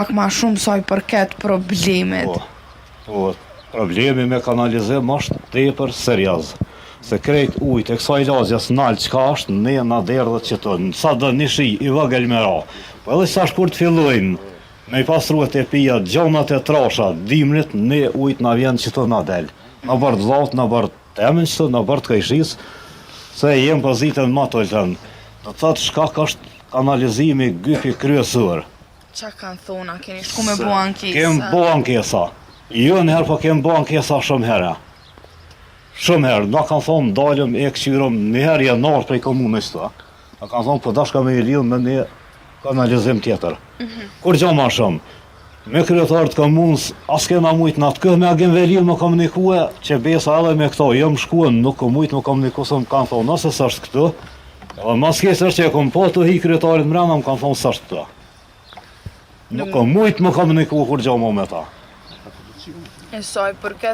Pak ma shumë sa i përket problemit. Po, po, problemi me kanalizim është tepër serioz. Se krejt ujt e kësaj lagjes nalt çka është, ne na derdhet qëtu, sa do një shi i vogël me ra. Po edhe sa kur të fillojnë me i pastru tepijat, gjonat e trasha, dimrit, ne ujt na vjen qëtu na del. Na bërë dllatë, na bërë temin qëtu, na bërë të kojshisë, se jem pozitën ma të ultën. Do të thotë shkak është kanalizimi gypi kryesor. Qa kanë thonë, a keni shku me bo ankesa? Kem bo ankesa. Jo një herë, po kem bo ankesa shumë herë. Shumë herë. Na kanë thonë, dalëm e këqyrëm, një herë janë ardhë prej komunës të. Na kanë thonë, po dashka me i lidhë me një kanalizim tjetër. Mm -hmm. Kur gjo ma shumë? Me kryetar të komunës, as kena mujtë në atë kohë me Agim Veliu me komunikue, që besa edhe me këto, jo më shkuen, nuk kom mujtë me komuniku, se më kanë thonë, nëse s'është këtu, edhe mas keq është që e kom po të hi kryetarit mrena, më kanë thonë s'është këtu. Nuk kom mujtë me komuniku kur gjo mo me ta. E sa i përket.